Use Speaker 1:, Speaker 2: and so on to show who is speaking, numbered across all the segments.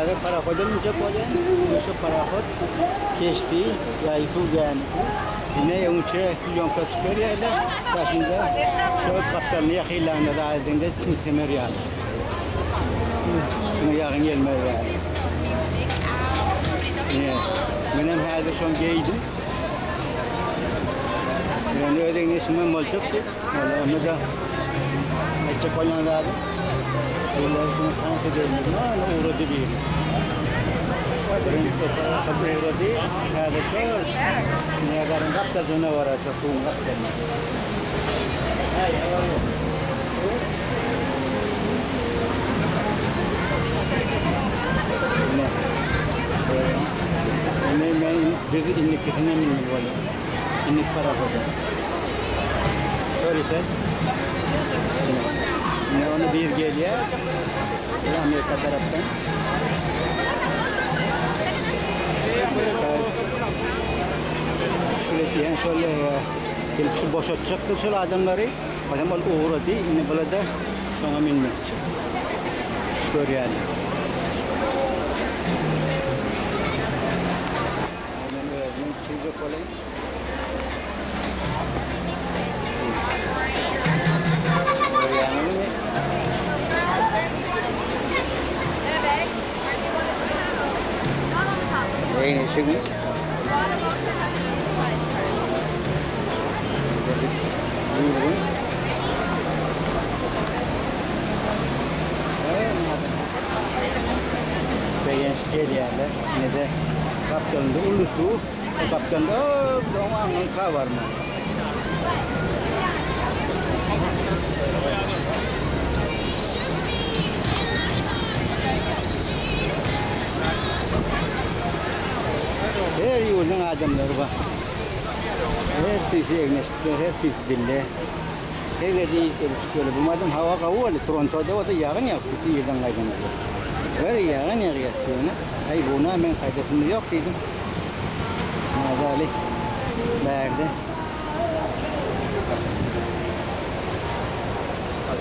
Speaker 1: Häzir parahoda münjek bolýan. Şu parahod keşdi, ýaý suw gämisi. Ine öňçe plýonka çykarýarlar. Daşynda şol gapdalyny ýakynlanda zaýadyňda çiňsemer ýaly. Şuňa ýagyn gelmez ýaly. Ine, menem häzir şony geýdim. Ýöne öz egin-eşigimem boljakdy. Ýöne onda-da aýtjak bolýan zadym, öýler şuny tans edeýin diýdim, ýöne ugrady biri. Birinji ugrady, häzir şol Niagaryň gapdajygyna barar, şo suwuň gapdalyna. Hi, how are you? Ine, ine men biz indikisine münmeli bolýar. Indiki parahoda. Sorry sir. Ine, ony bir gelýär. Amerika tarapdan. Şeýle şol gelip şu boşatjakdy şol adamlary. Adam ol ugrady, indi bular-da şoňa münmekçi. Görýärler. Men özüm düşürjek bolaýyn. Görýäňizmi? Eýneşigiň. Begenç gelýärler. Ine-de gapdalynda uly suw. O gapdalynda oň aňyňka barma. Her ýurduň adamlary bar. Her tüýsi egin-eşikde, her tüýsi dilde. Şeýle diýip gelişip ýöle. Bu madam hawa gowy boldy. Torontoda bolsa ýagyn ýagypdy şu ýerden gaýdanymyzda. Bir ýagyn ýagýardy ýöne. Aý buna men gaýdasym ýok diýdim. Mazaly bärde.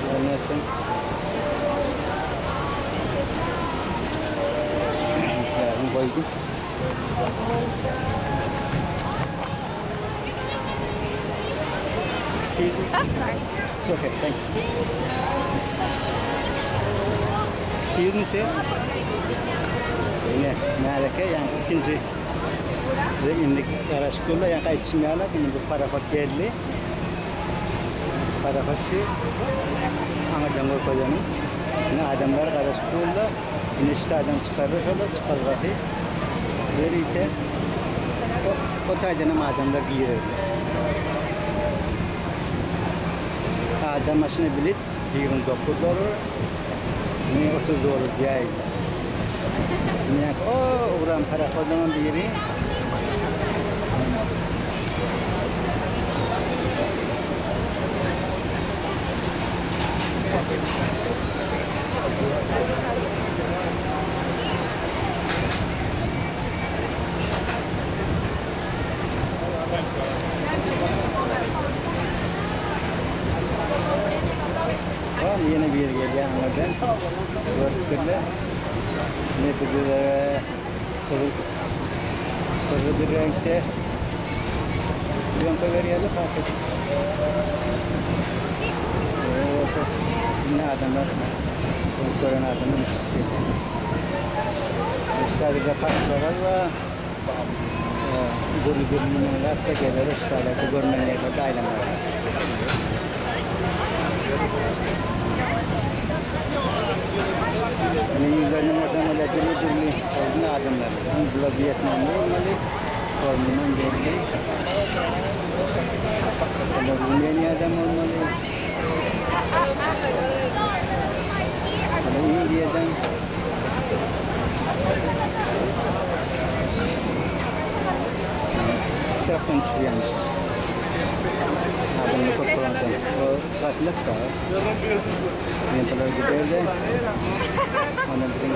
Speaker 1: Görmersiň. Ýagyn goýdum. Excuse me.
Speaker 2: Oh, sorry.
Speaker 1: It's okay, thank you. Excuse me, sir. Ine, märeke, ýa ikinji Ve indi garaşyp durlar, ýa gaýdyşym ýaly, indi bu parahod geldi. Parahod şu aňyrdan görkezenim. Indi adamlar garaşyp durlar. Indi şu taýdan çykardy şolar çykalgasy. Ýörite o, o taýdan hem adamlar girerler. Adam başyna bilet 29 dollar. Indi 30 dollar diýäýse. Indi o ugran parahodyň biri. Tamam ýene biri gelýär aňyrdan. Görüpdirler. Ne bizlere gyzyl gyzyl bir reňkde plýonka berýärler fark edip. Ine adamlar gören adamlar çykyp gelýär. Işte parçalar var. Dürli dürli nimeler de geler işte görmeli yerlerde aýlanarlar. Ine ýüzlerine bolsa öyle dürli dürli olsun adamlar. Bular Vietnamly bolmaly. Formundan belli. Bular Rumeniýadan bolmaly. Bular Indiýadan. Tarafdan düşürýärmiş. Adamlar köp bolansoň. O gaçmak da. Men bular giderdi. Ondan biziň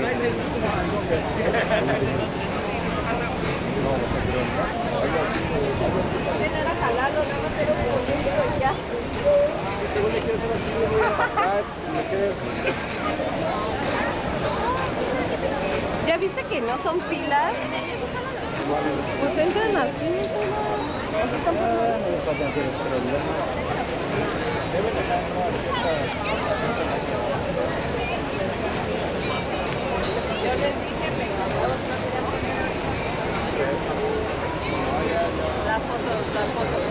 Speaker 2: ¿Ya viste que no son filas? Pues entran así, Yo les dije, pero Las fotos, las fotos.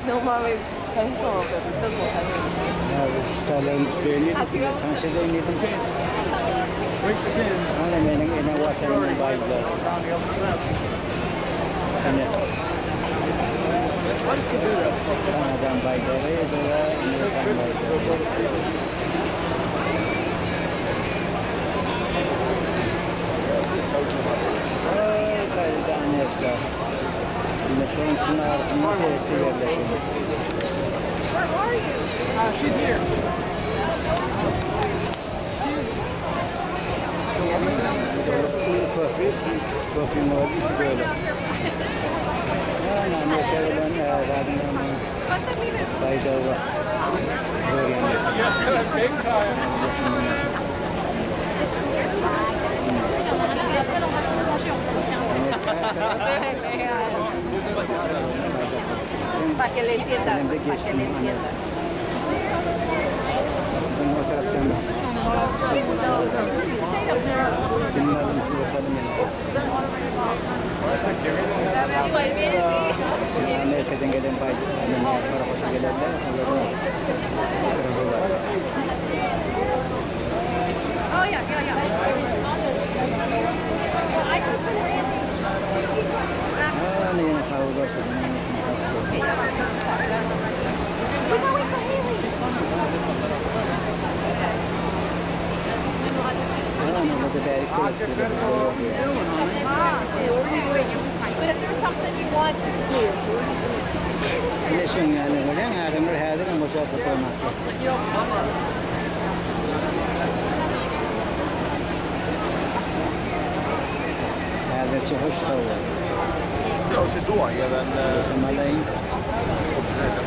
Speaker 2: No mames, están como perritos mojados.
Speaker 3: She's here.
Speaker 2: ¿Cuánto mides?
Speaker 3: Big time.
Speaker 2: Para que le entiendan, para que le entiendan. Oh, yeah, yeah, yeah. Well, I can send Randy. We gotta wait for Haley. But if there's something you want,
Speaker 4: Ja,